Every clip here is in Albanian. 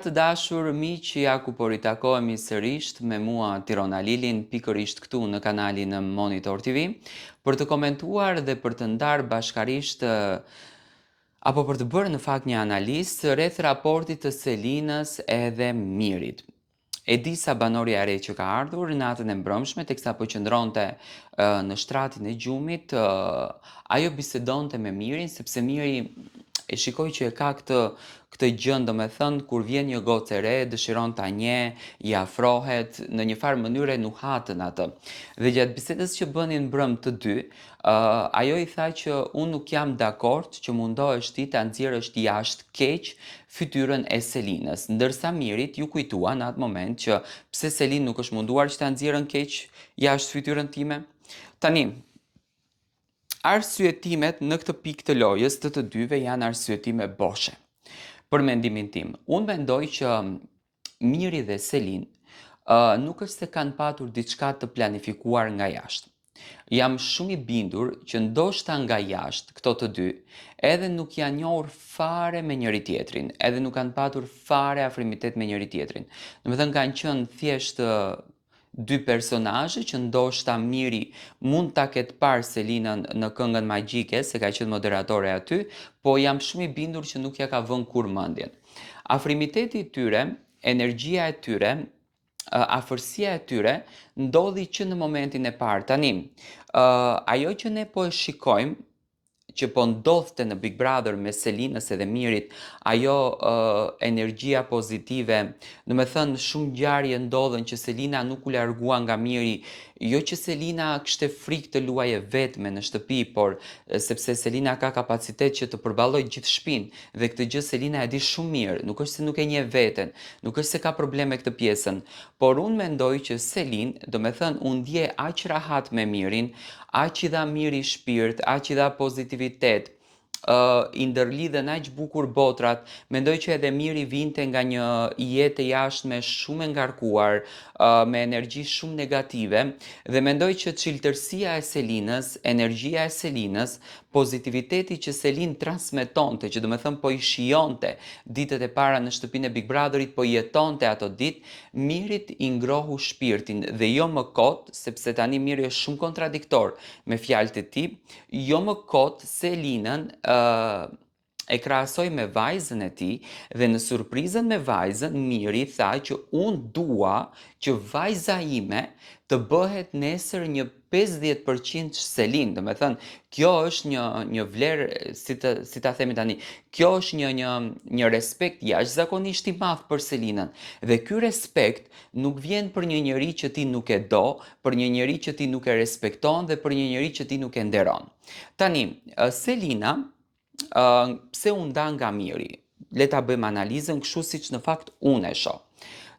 Të dashur miq, ja ku po ritakohemi sërisht me mua Tiron Alilin, pikërisht këtu në kanalin Monitor TV, për të komentuar dhe për të ndarë bashkarisht apo për të bërë në fakt një analizë rreth raportit të Selinës edhe Mirit. Edisa, banorja e re që ka ardhur natën e mbrëmshme teksa po qëndronte në shtratin e gjumit, ajo bisedonte me Mirin sepse Miri e shikoj që e ka këtë këtë gjënë, domethënë kur vjen një gocë e re, dëshiron ta njeh, i afrohet, në një farë mënyre nuhatën atë. Dhe gjatë bisedës që bënin mbrëm të dy, uh, ajo i tha që unë nuk jam dakord që mundohesh ti ta nxjerrësh jashtë keq fytyrën e Selinës, ndërsa Mirit iu kujtua në atë moment që pse Selin nuk është munduar që ta nxjerrën keq jashtë fytyrën time. Tani, Arsyetimet në këtë pikë të lojës të të dyve janë arsyetime boshe. Për mendimin tim, unë mendoj që Miri dhe Selin uh, nuk është se kanë patur diçka të planifikuar nga jashtë. Jam shumë i bindur që ndoshta nga jashtë këto të dy edhe nuk janë njohur fare me njëri tjetrin, edhe nuk kanë patur fare afrimitet me njëri tjetrin. Domethënë kanë qenë thjesht dy personazhe që ndoshta Miri mund ta ketë parë Selinën në Këngën Magjike, se ka qenë moderatore aty, po jam shumë i bindur që nuk ia ka vënë kurrë mendjen. Afrimiteti i tyre, energjia e tyre, afërsia e tyre ndodhi që në momentin e parë. Tani, ajo që ne po e shikojmë që po ndodhte në Big Brother mes Selinës edhe Mirit, ajo uh, energjia pozitive, domethënë shumë ngjarje ndodhën që Selina nuk u largua nga Miri, jo që Selina kishte frikë të luaje vetme në shtëpi, por sepse Selina ka kapacitet që të përballojë gjithë shpinë dhe këtë gjë Selina e di shumë mirë, nuk është se nuk e njeh veten, nuk është se ka probleme këtë pjesën, por unë mendoj që Selin, domethënë u ndje aq rahat me Mirin, Aq i dha Miri shpirt, aq i dha pozitivitet, ë i ndërlidhën aq bukur botrat, mendoj që edhe Miri vinte nga një jetë e jashtme shumë e ngarkuar, ë me energji shumë negative dhe mendoj që çiltërsia e Selinës, energjia e Selinës, pozitiviteti që Selin transmetonte, që domethënë po i shijonte ditët e para në shtëpinë e Big Brotherit, po i jetonte ato ditë, Mirit i ngrohu shpirtin dhe jo më kot, sepse tani Miri është shumë kontradiktor me fjalët e tij, jo më kot Selinën ë e krahasoi me vajzën e tij dhe në surprizën me vajzën Miri tha që unë dua që vajza ime të bëhet nesër një 50% Selin, domethënë, kjo është një një vlerë si të si ta themi tani, kjo është një një një respekt jashtëzakonisht i madh për Selinën. Dhe ky respekt nuk vjen për një njeri që ti nuk e do, për një njeri që ti nuk e respekton dhe për një njeri që ti nuk e nderon. Tani, Selina uh, pse u nda nga Miri? Le ta bëjmë analizën kështu siç në fakt unë e shoh.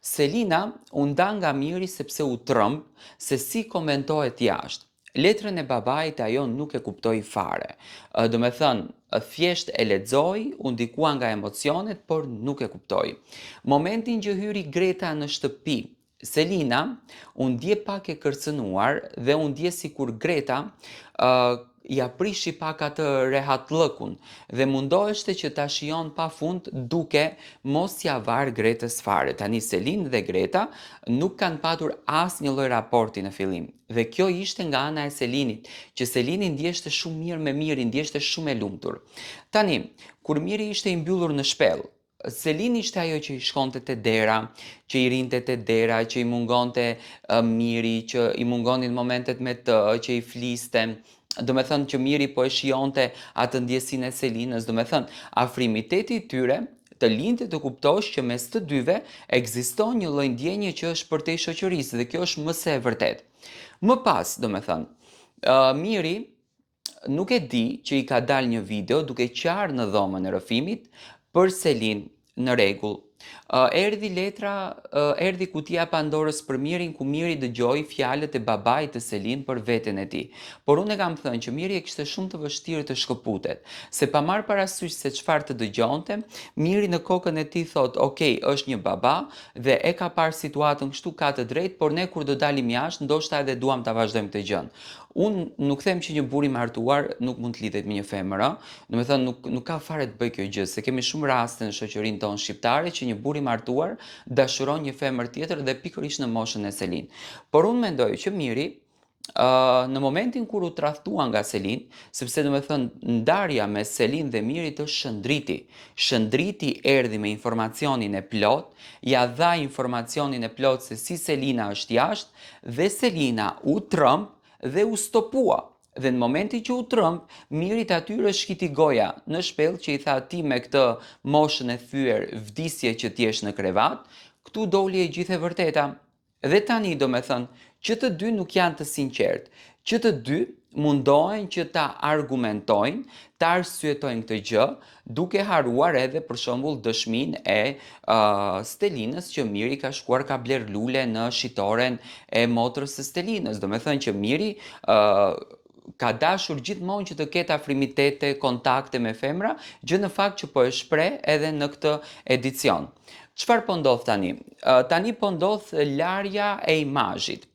Selina u nda nga Miri sepse u tremb se si komentohet jashtë. Letrën e babait ajo nuk e kuptoi fare. Domethënë, thjesht e lexoi, u ndikua nga emocionet, por nuk e kuptoi. Momentin që hyri Greta në shtëpi, Selina u ndje pak e kërcënuar dhe u ndje sikur Greta uh, ia prishi pak atë rehatllëkun dhe mundoheshte që ta shijon pa fund duke mos ia varë Gretës fare. Tani Selin dhe Greta nuk kanë patur asnjë lloj raporti në fillim dhe kjo ishte nga ana e Selinit, që Selini ndjeshte shumë mirë me Mirin, ndjeshte shumë e lumtur. Tani, kur Miri ishte i mbyllur në shpellë, Selin ishte ajo që i shkonte te dera, që i rrinte te dera, që i mungonte Miri, që i mungonin momentet me të, që i fliste. Domethënë që Miri po e shijonte atë ndjesinë e Selinës, domethënë afrimiteti i tyre të linte të kuptosh që mes të dyve ekziston një lloj ndjenje që është përtej shoqërisë dhe kjo është më se e vërtetë. Më pas, domethënë, uh, Miri Nuk e di që i ka dalë një video duke qarë në dhomën e rrëfimit për Selin në rregull. Erdhi letra, erdhi kutia e Pandorës për Mirin ku Miri dëgjoi fjalët e babait të Selin për veten e tij. Por unë e kam thënë që Miri e kishte shumë të vështirë të shkëputet, se pa marrë parasysh se çfarë të dëgjonte, Miri në kokën e tij thotë ok, është një baba dhe e ka parë situatën kështu ka të drejtë, por ne kur do dalim jashtë ndoshta edhe duam ta vazhdojmë këtë gjënë. Unë nuk them që një burrë i martuar nuk mund të lidhet me një femër, ë. Domethënë nuk nuk ka fare të bëjë kjo gjë, se kemi shumë raste në shoqërinë tonë shqiptare që një që një burrë i martuar dashuron një femër tjetër dhe pikërisht në moshën e Selin. Por unë mendoj që Miri në momentin kur u tradhtua nga Selin, sepse domethënë ndarja mes Selin dhe Mirit është Shëndriti. Shëndriti erdhi me informacionin e plotë, ia dha informacionin e plotë se si Selina është jashtë dhe Selina u tremb dhe u stopua. Dhe në momentin që u tremb, Mirit aty i rrëshqiti goja në shpellë që i tha ti me këtë moshën e thyer vdisje që të jesh në krevat, këtu doli e gjithë e vërteta. Dhe tani, domethënë, që të dy nuk janë të sinqertë, që të dy mundohen që ta argumentojnë, ta arsyetojnë këtë gjë, duke harruar edhe për shembull dëshminë e uh, Stelinës që Miri ka shkuar ka blerë lule në shitoren e motrës së Stelinës. Domethënë që Miri uh, ka dashur gjithmonë që të ketë afrimitete, kontakte me femra, gjë në fakt që po e shpreh edhe në këtë edicion. Çfarë po ndodh tani? Tani po ndodh larja e imazhit.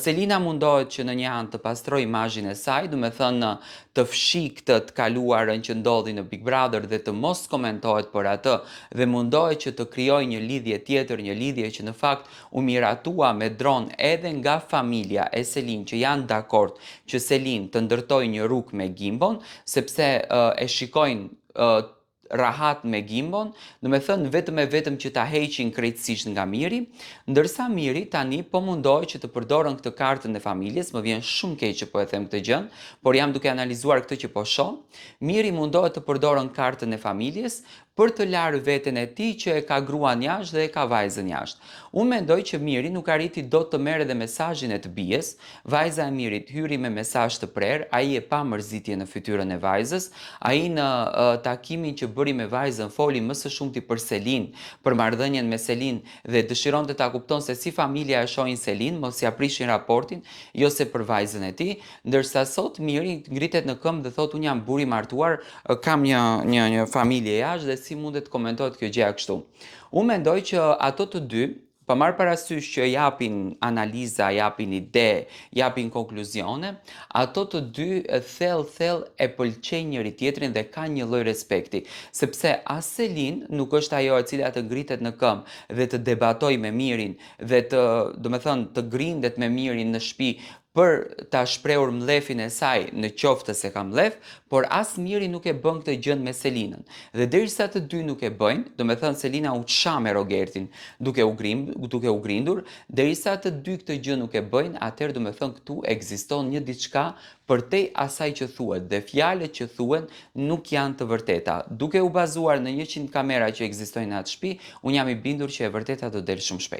Selina mundohet që në një anë të pastrojë imazhin e saj, domethënë të fshijë këtë të kaluarën që ndodhi në Big Brother dhe të mos komentohet për atë dhe mundohet që të krijojë një lidhje tjetër, një lidhje që në fakt u miratua me dron edhe nga familja e Selin që janë dakord që Selin të ndërtojë një rrugë me Gimbon, sepse e shikojnë rahat me Gimbon, domethënë vetëm e vetëm që ta heqin krejtësisht nga Miri, ndërsa Miri tani po mundohet që të përdorën këtë kartën e familjes, më vjen shumë keq që po e them këtë gjë, por jam duke analizuar këtë që po shoh. Miri mundohet të përdorën kartën e familjes për të larë veten e tij që e ka gruan jashtë dhe e ka vajzën jashtë. Unë mendoj që Miri nuk arriti dot të merr edhe mesazhin e të bijës, vajza e Mirit hyri me mesazh të prerë, ai e pa mërzitjen në fytyrën e vajzës, ai në uh, takimin që bëri me vajzën foli më së shumti për Selin, për marrëdhënien me Selin dhe dëshironte ta kupton se si familja e shohin Selin, mos ia prishin raportin, jo se për vajzën e tij, ndërsa sot Miri ngritet në këmbë dhe thotë unë jam burrë i martuar, kam një një një familje jashtë dhe si mundet të komentohet kjo gjëja kështu. Unë mendoj që ato të dy, pa marrë parasysh që japin analiza, japin ide, japin konkluzione, ato të dy thellë thellë e pëlqejnë njëri tjetrin dhe kanë një lloj respekti, sepse as Selin nuk është ajo e cila të ngritet në këmbë dhe të debatojë me Mirin dhe të, domethënë, të grindet me Mirin në shtëpi për ta shprehur mllefin e saj në qoftë se ka mllef, por as Miri nuk e bën këtë gjënë me Selinën. Dhe derisa të dy nuk e bëjnë, domethënë Selina u ça me Rogertin duke u grim, duke u grindur, derisa të dy këtë gjë nuk e bëjnë, atëherë domethënë këtu ekziston një diçka përtej asaj që thuhet dhe fjalët që thuhen nuk janë të vërteta. Duke u bazuar në 100 kamera që ekzistojnë në atë shtëpi, unë jam i bindur që e vërteta do del shumë shpejt.